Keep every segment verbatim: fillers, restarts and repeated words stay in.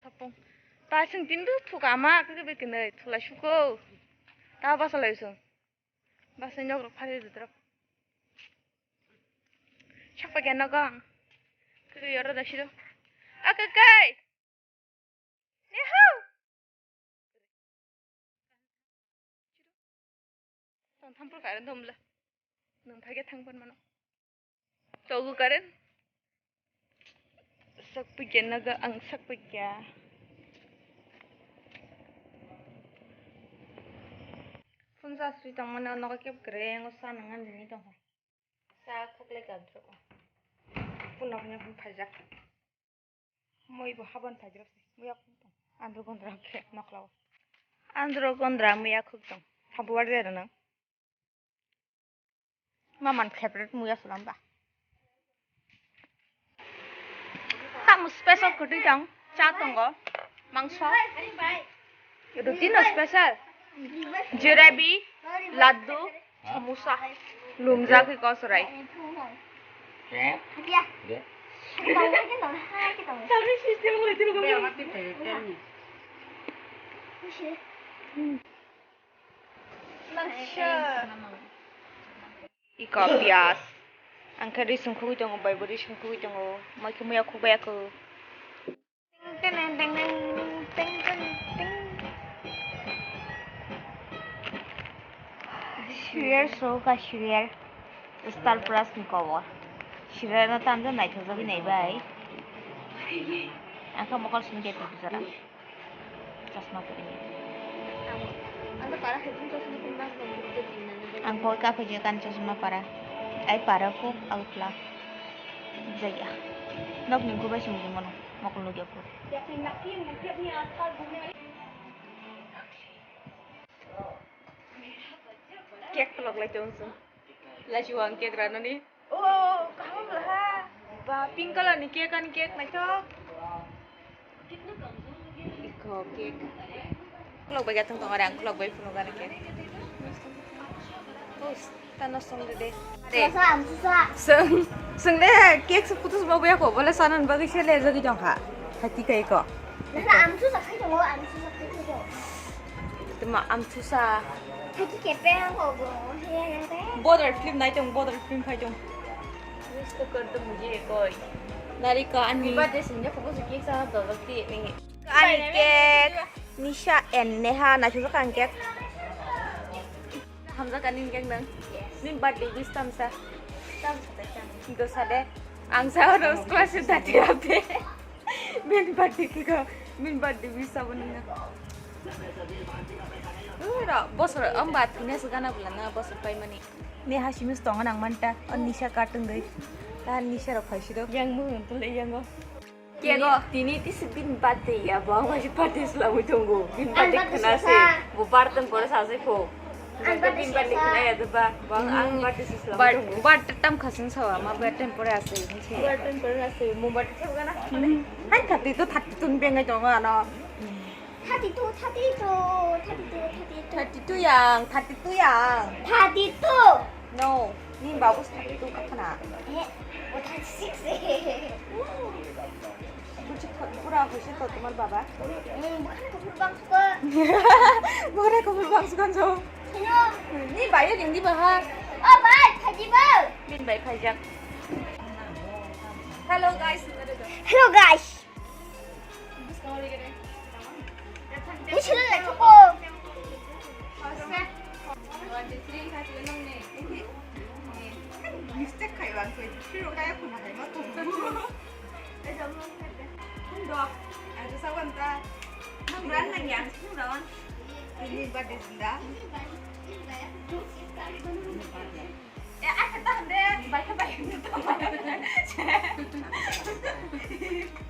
Sapung. Ta sing tin du thuka ma ke be kenai thula suko. Ta basa lai sung. Basa nyok rok phari dudra. Sakpa kya nagang. Ke yoro da shiro. Aka kai. Neho. Tong thampur karen dom la. Nang phage thang pan mano. Togu karen. Sakpikya naga ang sakpikya. Phunsa sri tong mano nogo kep kere ngo sa nang an dini tong. Sa khok le kadro. Punok ne phun phajak. Moi bo haban phaijrok se. Muya khuk tong. Andro gondra khe noklao. Andro gondra muya khuk tong. Habuar de rana. Maman favorite muya sulam ba. Tam special kutui tong. Cha tongo. Mangso. Ruti no special. Jalebi, laddu, samosa. Lumjak khe kosrai. Iko piyas. Ang khe ri sungkhugwi tongo, bai bo ri sungkhugwi tongo. Mai khe muya khukbai ako. Serial so ka serial Star Plus ni kobo. Serial no tamjani naithokjagwi naibai. Ang khe mokol simi khe tongthokjak. Chosma kwrwi. Ang koi ka khe je kan chosma para. Ai para ko agutla. Jaya. Nok ni gubai simi mono mokol logya ko. Cake kolok lai tong sung. Laisi wang cake rano ni. Oh, kaham lah. Ba, pink color ni cake ani cake naithok. Iko cake. Kolok bai gathang tong are ang kolok bai phunuk ani cake. Oh, tano song de de. Susa, susa. Sung, sung de cake se putus ba buya ko bole sanan bagwi se le jagi jong kha. Hati kai ko. Susa, am susa khai jong, am susa khai jong. Tuma am susa. Hati kepe ang ko go. He, he, he. Border film nai tong, border film khai tong. Wish to kar do mujhe koi. Nari ka ani. Birthday sini ko ko cake sa do do ti ni. Ani cake. Nisha and Neha na chuka kan cake. Hamjak ani cake nang. Nin birthday wish tam sa. Tam sa tam. Do sa de. Ang sa ro scholarship dati ape. Min birthday kiko, min birthday wish abo nina. Ura, bosor, amba thina se gana bula na bosor pai mani. Ne hasimis tonga nang manta, on Nisha cartoon doi. Ta Nisha rok phai siro. Yang mo tole yang o. Kego? Tini tisi bin birthday ya, bo ang masi birthday slamwi tongo. Bin birthday khna se, bo birthday pore sa se ko. Ang birthday khna ya de ba, bo ang birthday slamwi tongo. Birthday tam khasing sawa, ma birthday pore ase. Birthday pore ase, mo birthday thebo gana. Hai thirty two, thirty two ni bengai tongo ano. Thirty two, thirty two, thirty two, thirty two. Thirty two yang, thirty two yang. Thirty two. No, ni babu thirty two kakhna. Eh, o thirty six. Buji pura hoise to tomar baba. Hmm, bukhana kuphur bang suka. Bukhana kuphur bang suka jo. Sino? Ni bayo ding di baha. Oh, bai, phaji ba. Min bai phajak. Hello guys. Hello guys. Ni sila na chuko. Mistake khai bang koi. Piro kaya kuna hai ma tum. Ndo. Aja sawan ta. Nang ran nang yang sing ran. Ini bade sinda. Eh, ah, tahan deh. Baik, baik.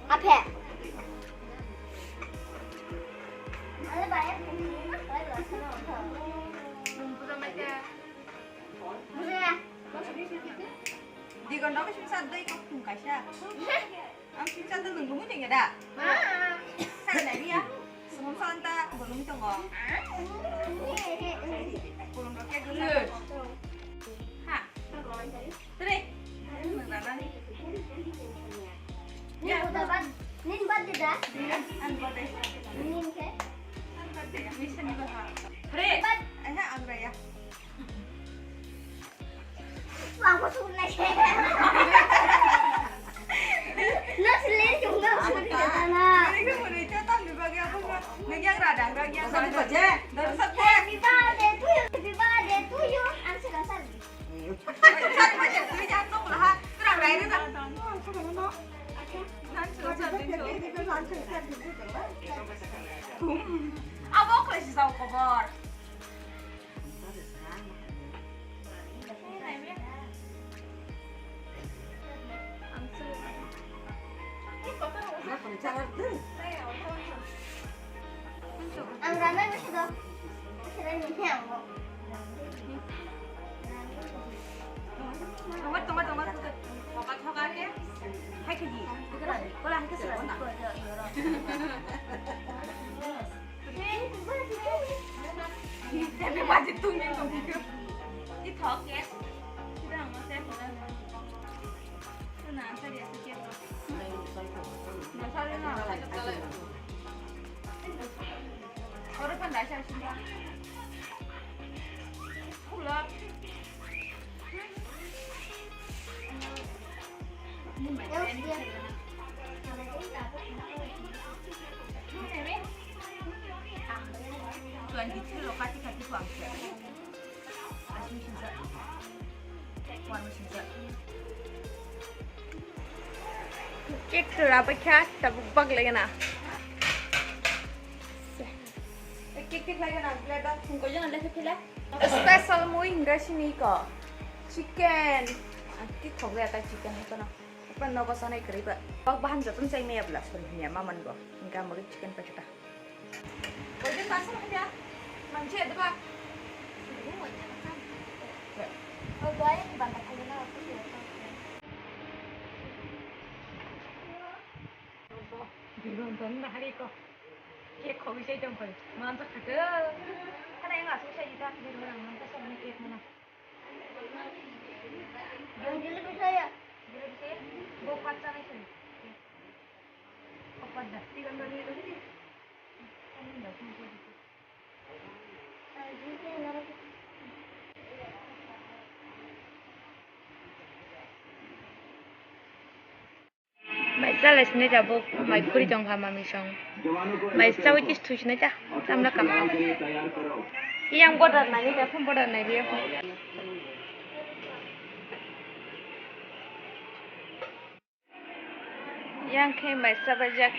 Apa? Ada banyak. Bukan macam. Bukan ya? Digon dong sing sa doi kok tung kaisa. Ang sing sa doi nunggu mungkin ya da. Saya nanya. Semua sa anta belum tunggu. Belum pakai dulu. Ha. Tere. Ya, udah ban. Nini birthday da? Ani birthday. Nini khe? Ani birthday. Ani sani baha. Pre. Bad- Aha, ang raya. Aku suruh naik. Lo sendiri juga suruh ke sana. Ini kan boleh jatuh di bagi apa enggak? Nang yang rada, nang yang rada. Satu baje. Dari satu. Happy birthday to you, happy birthday to you. Ang sudah sari. Abo khlai si jao khobor. Ang ramai masa dong. Masa dong ni ang bo. Tongma, tongma, tongma, tongma. Thoka, thoka ke. Hai ke di. Kola hai ke sera. Happy birthday to me. Di thok ke. Sida ang masa. Oro phan dai sa sini. Pula. Tuan di chilo kati kati kuang. Cake to rabai kha, tabuk bak lagana. Cake tik lagana, plate da, thung ko jana lekhe phila. Special mui hinga sini ko. Chicken. Ang ki thok le ta chicken hai kono. Apa nogo sanai kari ba. Bak bahan jatun chai me abla sori hinya maman go. Hinga magi chicken pa chuta. Ojen masuk aja. Mangsi ada, Pak? Digon ton na hari ko. Cake khogwi sai tong koi. Manjak kha khe. Khana yang asuk sai ta. Digon ang manjak sa cake mana. Jelebi saya. Jelebi saya. Bo pat chanai sai. Mai chalai sinai tabuk, mai khuri tong kha mami song. Mai chawi tis thui sinai ta, chamla kam. Yang border nai ni ta, phone border nai ri. Yang khe mai sa bajak.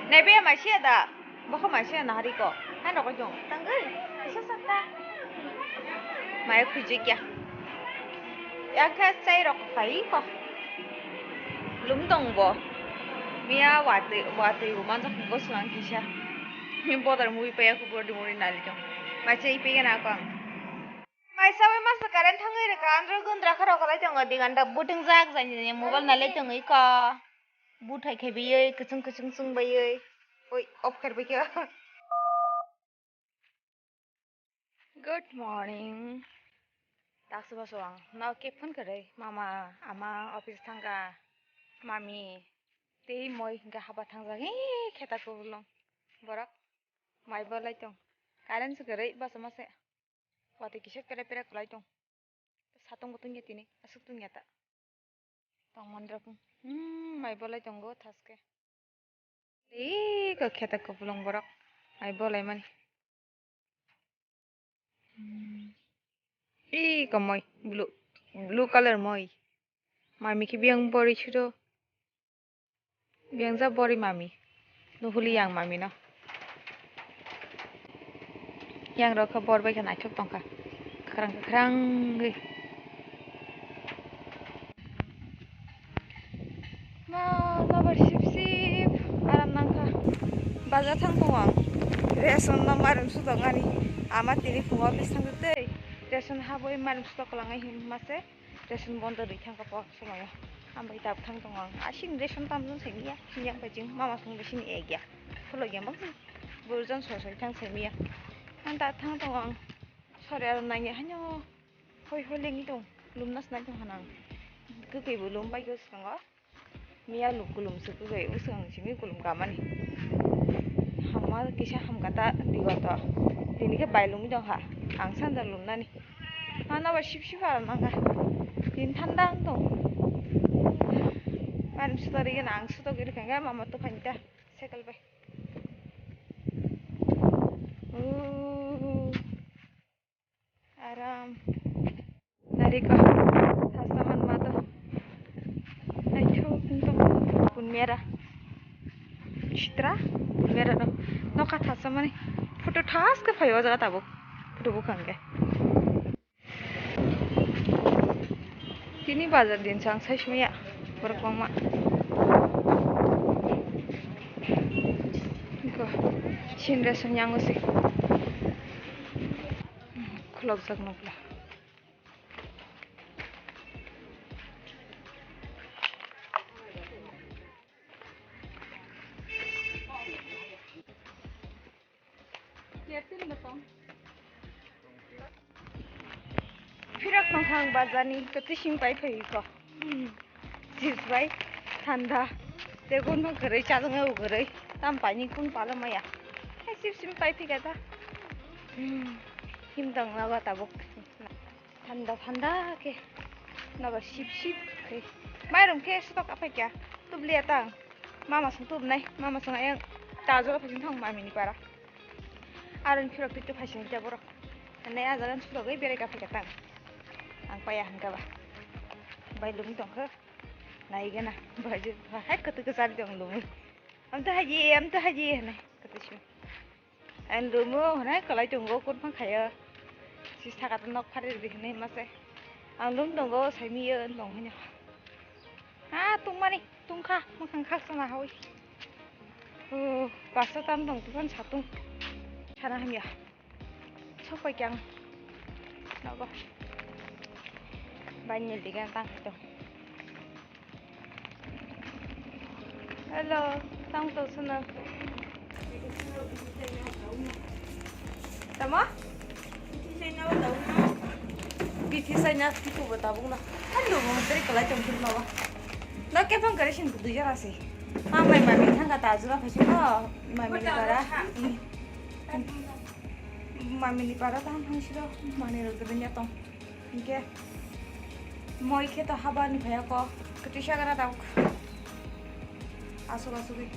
Naibe mai sia da. Bokho mai sia nahari ko. Hai nokoi dong. Tangoi. Isa sakta. Mai khujik ya. Yang khe chai rok khai ko. Lum dong bo. Mia watwi watwi bo manjak go suang kisa. Bodar mui paya ku bodi mui nali dong. Mai chai paya na ko. Mai sawi masa current thangwi rwkha, andro gundra khe rwkha lai tongo, diganda buting jak jani jani mobile nai lai tongwi kha. Buthai khe biyoi kwchwng kwchwng chwng baiwi. Oi, off khe rwbai khe. Good morning. Taksa baso ang no ke phone kharwi mama ama office thangkha mami tei moi hinkhe haba thangjak hi kheta kubulung borok mai bolai tong current se kwrwi basa mase. Watwi kisa pere pere kwlai tong. Satong bo tungya tini, aswk tungya ta. Tong mandrapung. Hmm, mai bolai tongo thaske. Iko kheta kupulung borok. Mai bolai mani. Hmm. Iko moi, blue, blue color moi. Mami khe biyang bori siro. Biyang ja bori mami. Nuhuli yang mami no. Yang rok khe bor bai khe naithok tongkha. Kwkrang kwkrang wi. Ma, labar sip sip aram nangkha. Bajar thang tongo ang. Ration no mairum sutok ani. Ama tini phungo office thang tei. Ration habwi mairum sutok kwlangnai hin mase. Ration bondo rwi thangkha po somoyo. Hambai tabuk thang tongo ang. Asing ration tamjani saimanya. Sini yang pajing mama song bai sini egya. Phulo gya bang. Burjan sosoi thang saimanya. Ang ta thang tongo ang. Sori aro nangya hanyo. Hoi hoi lengi tong. Lumna snai tong hanang. Kwkwi bo lum bai gos tongo. Miya luk kulum se kwbai, uswk ang simi kulum kamani. Hamma kisa hamkata tiwa to. Tini khe bai lumi dong ha. Ang sanja lumnani. Mano ba sip sip aram nangkha. Tin thanda ang tong. Parim sutori gana ang sutok iri khangga mama to phanta. Cycle bai. Oh. Aram. Nariko. Thasaman mato. Naithok wngtong. Punmera. Chitra. Punmera no. Nokha thasamani. Photo thas khe phaio jaga tabuk. Photo bukhang khe. Tini bazar din sang sai sumaya. Borok kwbangma. Iko. Sinre sumyango se. Khulokjak nukla. Phirok tongkha ang bazarni, kwtwi sing pai phai kho. Chips bai thanda. Tei gunma kwrwi chajak nai kwrwi. Tam paini kun pala maya. Hai chips sing pai phika ta. Hmm. Him tong na ba tabuk. Thanda thanda khe. Nogo sip sip khe. Mairum khe stock aphai kya. Tubli atang. Mama song tubnai. Mama song ayang. Tajo phai thang mami ni para. Aro ni phirok twi twi phai sini borok. Nai a jaga ni stock ai berai ka phai ka tang. Ang paya hangka ba. Bai lumi tong khe. Nai gana. Bai je. Hai katu ke sari tong lumi. Am ta haji, am ta haji. Nai katu shu. Ang lumo hwnwi kwlai tongo, kun phang khaio. Si saka ta nok phari rwdi hwnwi mase. Ang lum tongo, saimiyo tong hwnwi. Ha, tungmani, tungkha, mwkhang khaksa na hawi. Oh, basa tam tong, tufan satung. Sana hamya. Sok pai kyang. Nogo. Bai ni digan tang tong. Hello, tang to suna. Tama? Bithi sai na, bithi ko bo tabuk na. Hello, mo teri kalai tong suna ba. Na ke phang kare sin dui jara si. Ma mai mami thang ka ta jura phai si no. Mami ni para. Mami ni para ta hang siro. Mani ro de nya tong. Hinkhe moi khe to haba ni phaiya kok. Kwtwi sagana tabuk. Asuk asugwi.